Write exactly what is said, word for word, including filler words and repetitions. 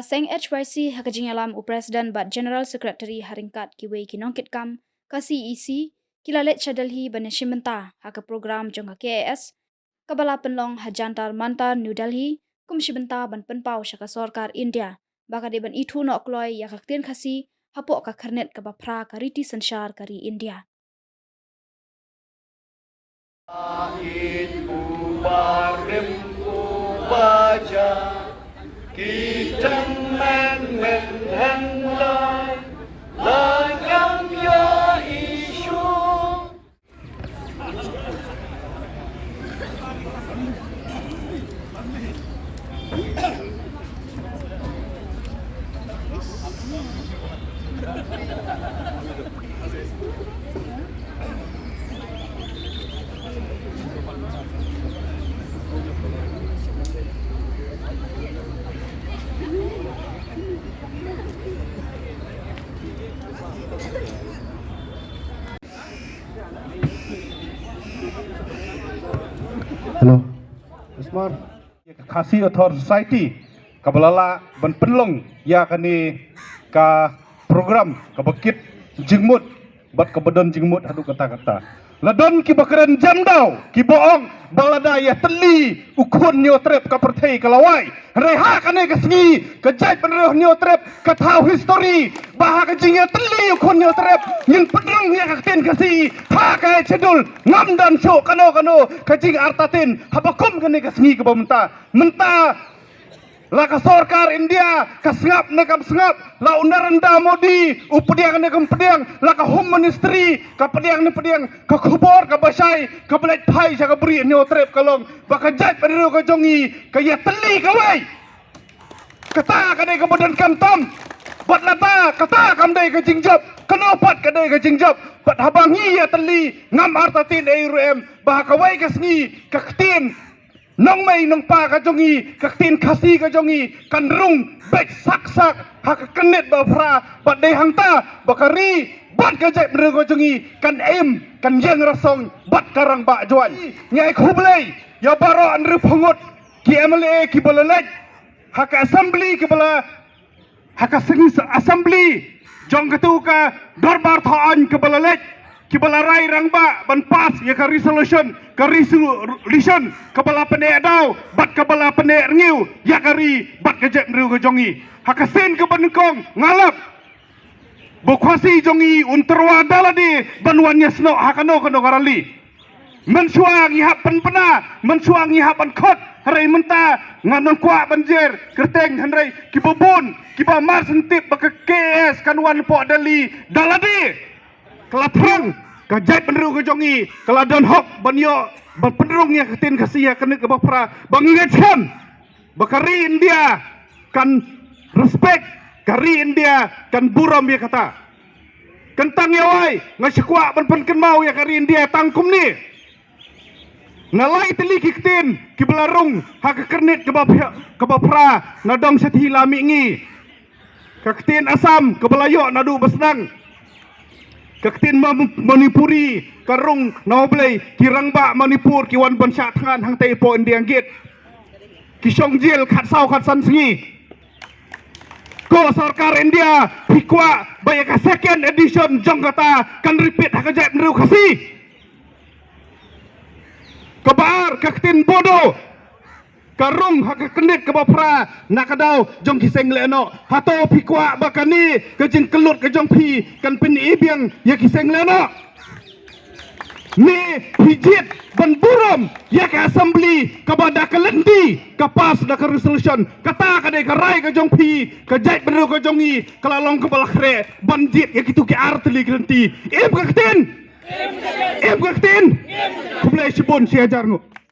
Seng H Y C ha ka jingïalam u President bad General Secretary ha ryngkat kiwei ki nongkitkam ka C E C ki la leit sha Delhi ban ïashim bynta ha ka program jong ka K A S kaba la pynlong ha Jantar Mantar, New Delhi, kum shi bynta ban pynpaw sha ka sorkar India ba ka dei ban ithuh noh kloi ïa ka ktien Khasi hapoh ka khyrnit kaba phra ka riti synshar ka ri India. Ïeit u barim u baja, ki tymmen men hynrei la ngam ïohi shuh. Hello. Smart. Khasi Author Society kaba la lah ban pynlong ïa kane ka program kaba kit jingmut bad kaba don jingmut haduh katta katta. La don kiba kren jam daw kiba ong ba lada ïatylli u khun Hynñiewtrep ka pyrthei ka la wai. Hynrei ha kane ka sngi ka jaitbynriew Hynñiewtrep ka thaw history ba ha ka jingïatylli u khun Hynñiewtrep ngin pynrung ïa ka ktien Khasi ha ka Schedule. Ngam don shuh kano kano ka jingartatien haba kum kane ka sngi kaba mynta. Mynta la ka sorkar India ka sngap ne kam sngap, la u Narendra Modi u pdiang ne kam pdiang, la ka Home Ministry ka pdiang ne pdiang, ka khubor kaba shai kaba leit phai sha ka bri Hynñiewtrep ka long ba ka jaitbynriew ka jong ngi ka ïatylli kawei. Kata ka dei kaba donkam tam. Bad lada kata kam dei ka jingjop, kano pat ka dei ka jingjop? Bad haba ngi ïatylli ngam artatien ei ruh em ba ha kawei ka sngi ka ktien nongmei nongpa ka jong ngi, ka ktien Khasi ka jong ngi kan rung beit sak sak ha ka khyrnit ba phra. Bad dei hangta ba ka ri bad ka jaitbynriew ka jong ngi kan im, kan ïeng rasong bad ka rangbah jwai. Ngi ai khublei ïa baroh hynriew phew ngut ki M L A kiba la leit ha ka assembly, kiba la ha ka seng assembly jong katu ka dorbar thaw aiñ kaba la leit, kiba la rai rangbah ban pass ïa ka resolution, ka resolution kaba la pyneh daw bad kaba la pyneh rngiew ïa ka ri bad ka jaitbynriew ka jong ngi. Ha ka sien kaba nyngkong nga lap ba u Khasi jong ngi un tyrwa da lade ban wan ïasnoh ha kano kano ka rally. Mynshuwa ngi hap pynbna, mynshuwa ngi hap ban khot, hynrei mynta nga nang kwah ban jer kyrteng, hynrei kiba bun kiba mar sngewtip ba ka K A S kan wan hapoh Delhi da lade. Ka la thrang ka jaitbynriew ka jong ngi ka la don hok ban ïoh ban pynrung ïa ka ktien Khasi ha ka khyrnit kaba phra. Ba ngi ngeit skhem ba ka ri India kan respect, ka ri India kan burom ïa kata. Kyntang ïa wei nga shu kwah ban pynkynmaw ïa ka ri India tang kumne. Na lai tylli ki ktien kiba la rung ha ka khyrnit kaba phra, kaba phra na dong shathie la mihngi. Ka ktien Assam kaba la ïoh naduh ba sdang. Ka ktien Ma-, Manipuri ka rung na U Blei, ki rangbah Manipur ki wan ban shah thngan hangtei hapoh India Gate. Ki shong jel khatsaw khatsan sngi. Ko sorkar India, phi kwah ba ïa ka second edition jong kata kan repeat ha ka jaitbynriew Khasi? Kaba ar, ka ktien Bodo ka rung ha ka khyrnit kaba phra na ka daw jong ki seng lehnoh. Hato phi kwah ba kane ka jingkyllut ka jong phi kan pyni biang ïa ki seng lehnoh? Ne phi jied ban burom ïa ka assembly kaba da ka lynti ka pass da ka resolution? Kata ka dei ka rai ka jong phi, ka jaitbynriew ka jong ngi ka la long kaba la khreh ban jied ïa kitu ki ar tylli ki lynti. Im ka ktien? Im ka ktien? Khublei shibun, shi hajar nguh.